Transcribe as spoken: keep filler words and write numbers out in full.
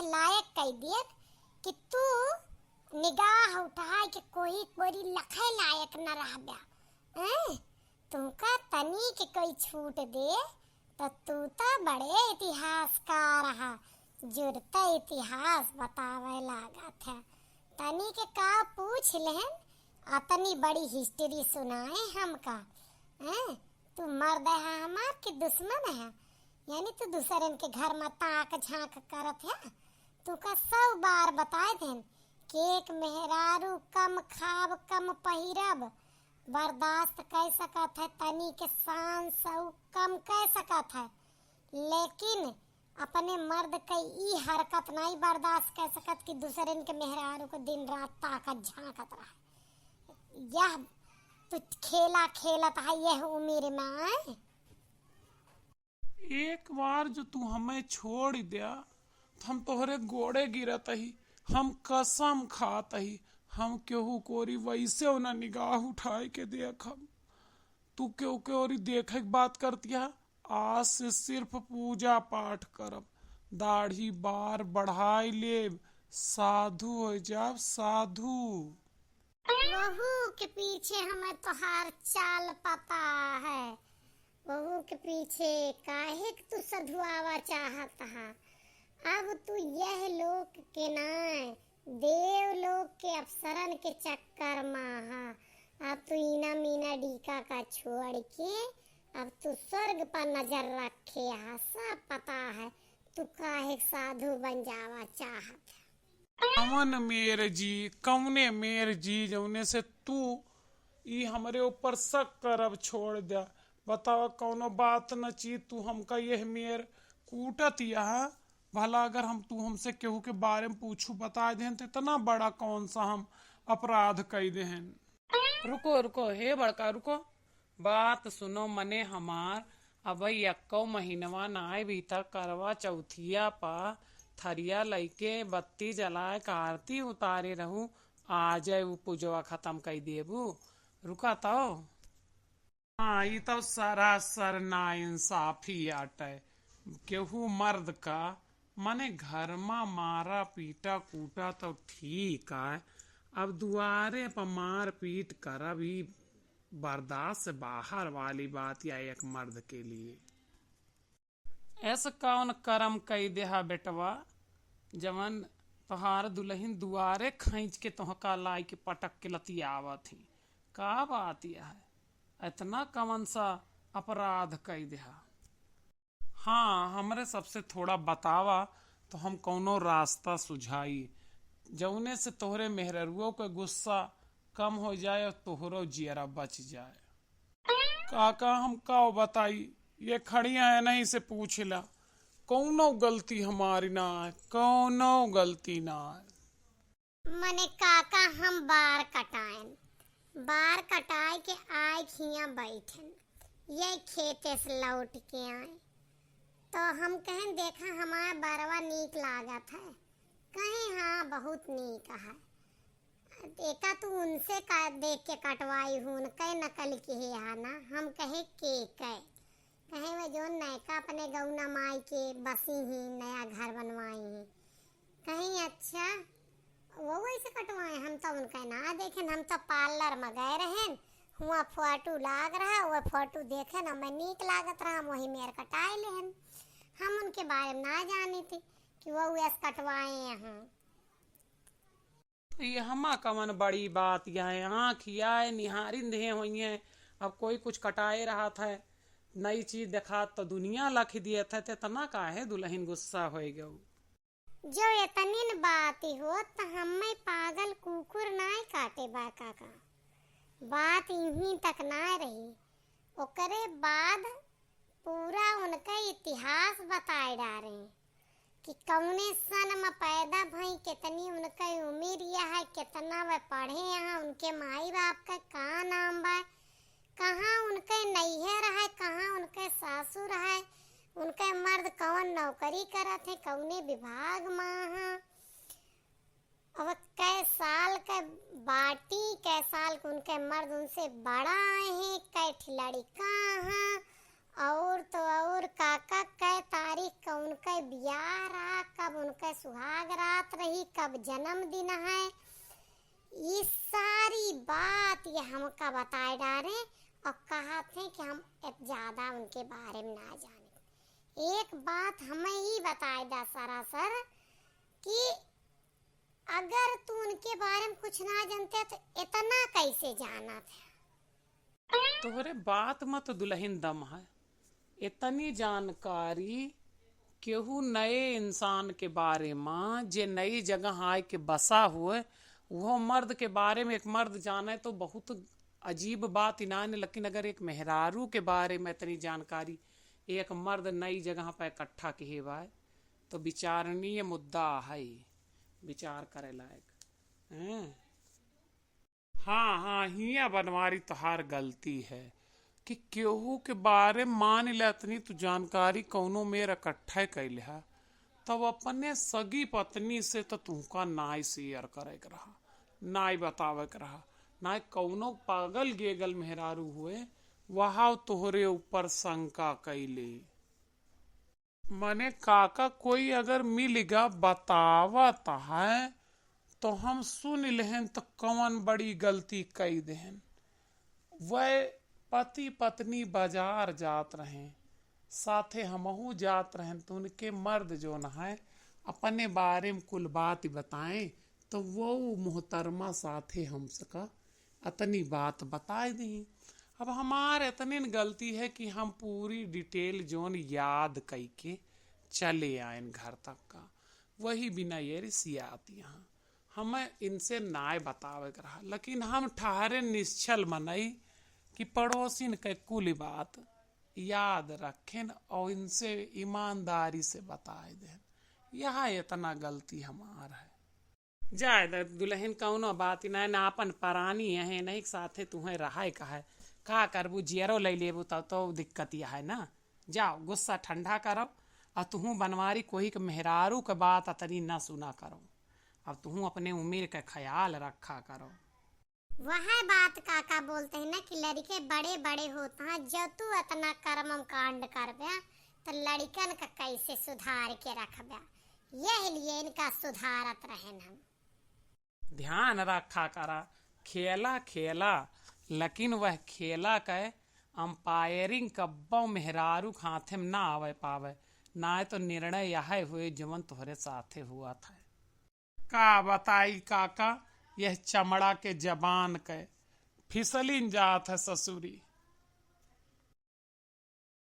लायक कइ दियन कि तू निगाह उठाए के कोई कोरी लखे लायक न रहब्या। हैं? तुमका तनी के कोई छूट दे, त तू त बड़े इतिहासकार हा, जुड़ते इतिहास बतावे लागत है। तनी के का पूछ लेहन, अतनी बड़ी history सुनाए हमका। हैं? तू मर्द है हमार कि दुश्मन है? यानी तू दूसरन के घर में ताक झांक करत है? तू का सौ बार बताए देन कि एक मेहरारू कम खाब, कम पहिरब, बर्दाश्त कइ सकत है, तनी के शान सौ कम कइ सकत है, लेकिन अपने मर्द के ई हरकत नाहीं बर्दाश्त कइ सकत कि दूसरन के मेहरारू को दिन रात ताकत झांकत रहे। यह तू खेला खेलत है यह उम्र में, आए? एक बार जो तू हमें छोड़ द्या, तो हम तोहरे गोड़े गिरत ही, हम कसम खात ही, हम केहू कोरी वैसे ना निगाह उठाए के देखब। तू केहू के ओरी देखे के बात करतिया, आज से सिर्फ पूजा पाठ करब, दाढ़ी बार बढ़ाई लेब, साधु हो जाब, साधु। वहू के पीछे हमें तोहार चाल पता है, वहू के पीछे काहे के तू सधुआवा चाहत हा। अब तू यह लोक के नाय, देव लोक के अप्सरन के चक्कर मा हा। अब तू इना मीना डीका का छोड़ के अब तू स्वर्ग पर नजर रखे हा, सब पता है तू काहे के साधु बन जावा चाहत है। कवन मेर जी, कवने मेर जी, जौने से तू ई हमरे ऊपर शक करब छोड़ द्या? बतावा, कौनो बात न चीत तू हमका यह मेर कूटत यह? भला अगर हम, तू हमसे केहू के बारे में पूछू, बताए देहन, तो इतना बड़ा कौन सा हम अपराध कइ देहन? रुको, रुको, हे बड़का, रुको। बात सुनो मने हमार, अबइ यक्कउ महीनवा नाय बीता, करवा चौथिया पा थरिया लइके बत्ती जलाए क आरती उतारे रहू, आ जाए उ पूजवा खतम कइ देबू। रुका तउ। हाँ, ई तउ सरासर नाइंसाफी आटइ। केहू मर्द का, मने घर मा मारा पीटा कूटा तउ ठीक है, अब दुआरे पर मारपीट करब, ई बर्दाश्त से बाहर वाली बात या एक मर्द के लिए। ऐसा कौन करम कइ देहा बेटवा, जवन तोहार दुलहिन दुआरे खींच के तोहका लाई के पटक के लतियावत ही? का बात यह है? इतना कवन सा अपराध कइ देहा? हाँ, हमरे सबसे थोड़ा बतावा, तो हम कौनो रास्ता सुझाई, जौने से तोहरे मेहररुओ के गुस्सा कम होइ जाए और तोहरो जियरा बच जाए। काका, हम का बताई, ये खड़िया है नहीं से पूछला, कौनो गलती हमारी ना है, कौनो गलती ना है। मने काका, हम बार कटाएन, बार कटाए के आए हियाँ बैठन, ये खेते से लौट के आए, तो हम कहेन, "देखा, हमार बरवा नीक लागत है।" कहे, "हाँ, बहुत नीक है।" "एका तू उनसे का देख के कटवाई हूँ, उनके नकल किहे हा ना?" हम कहे, "के के?" कहे, "वे जौन नयका अपने गौना माई के बसी ही, नया घर बनवाई ही।" कहीं, "अच्छा, वो वैसे कटवाए, हम तो उनका ना देखेन, हम तो पार्लर में गए रहेन, हुआ फोटो लाग रहा, वो फोटो देखेन, हमें नीक लागत रहा, हम वही मेर कटाए लेहन, हम उनके बारे में ना जानी थी कि वो वैसे कटवाए हैं।" तो ये हमा कवन बड़ी बात, यह आँख आए निहारिन देहे होइए, अब कोई कुछ कटाए रहत है, नई चीज देखात तो दुनिया लख दियत है, ते तना काहे दुलहिन गुस्सा होइ गऊ? जो एतनिन बात होत, त हम्मे पागल कुकुर नाय काटे बा काका। बात इहीं तक नाय रही। ओकरे बाद पूरा उनके इतिहास बताए डारे कि कौने सन में पैदा भई, कितनी उनके उमिर यह है, कितना वे पढ़े हैं, उनके माई बाप का का नाम बा, कहाँ उनके नैहर है, कहाँ उनके सासुर है, उनके मर्द कौन नौकरी करत है, कौने विभाग में है, अब कै साल के बाटी, कै साल के उनके मर्द उनसे बड़ा है, कै ठे लड़िका है, और तो और काका कै तारीख का उनके बियाह रहा, कब उनके सुहाग रात रही, कब जन्मदिन है, ई सारी बात ये हमका बताए डारे और कहत हैं कि हम इत ज्यादा उनके बारे में ना जाने। एक बात हमें ई बताए दा सरासर कि अगर तू उनके बारे में कुछ ना जानते तो इतना कैसे जानत है? तोहरे बात में तो दुलहिन दम है। इतनी जानकारी केहू नए इंसान के बारे में, जे नई जगह आए के बसा हुए, वो मर्द के बारे में एक मर्द जाने तो बहुत अजीब बात ही ना है, लेकिन अगर एक मेहरारू के बारे में इतनी जानकारी एक मर्द नई जगह पर इकट्ठा किहे बाय, तो विचारणीय मुद्दा है, विचार करे लायक। हैं? हाँ, हाँ, हियाँ बनवारी तोहार गलती है कि केहू के बारे में मान ले इतनी तू जानकारी कौनो मेर इकट्ठे कैले हा, तब अपने सगी पत्नी से तो तुहका नाई share करे के रहा, नाई बतावे के रहा, नाई कौनो पागल गेगल मेहरारू हुए, वह तोहरे ऊपर शंका कैले। मने काका कोई अगर मिलिगा बतावत है तो हम सुन लेहन तो कौन बड़ी गलती कई देहन। वह पति पत्नी बाजार जात रहें, साथे हमहू जात रहें, तो उनके मर्द जौन है अपने बारे में कुल बात बताएं तो वो मोहतरमा साथे हमसे का अतनी बात बताए दी। अब हमार इतनी न गलती है कि हम पूरी detail जौन याद कई के चले आयन घर तक का, वही बिना ये रिसियात यहाँ। हमें इनसे नाय बतावे के रहा, लेकिन हम ठहरे निश्चल मनई कि पड़ोसिन के कुल बात याद रखें और इनसे ईमानदारी से बताए दें। यह इतना गलती हमार है। जाए द दुलहिन, कौनो बात ही ना, ना अपन परानी है, नहीं के साथे तुहें रहाए का है। का करबू, जियरो ले लेबू तब तो दिक्कत यह है ना। जाओ, गुस्सा ठंडा करो, और तुहूँ बनवारी कोही के मेहरारू के बात अतनी ना सुना करो। अब तुहूँ अपने उम्र के ख्याल रखा करो। वह बात काका बोलते हैं ना कि लड़के बड़े बड़े होत हैं, जब तू इतना कर्म कांड करबे तो लड़कन का कैसे सुधार के रखबे, यही लिए इनका सुधारत रहेन हम। ध्यान रखा करा, खेला खेला, लेकिन वह खेला के umpiring कब्बो मेहरारू के हाथे में ना आवे पावे, ना तो निर्णय यह हुए जवन तोहरे साथे हुआ था। का बताई काका, यह चमड़ा के जबान के फिसलिन जात है ससुरी।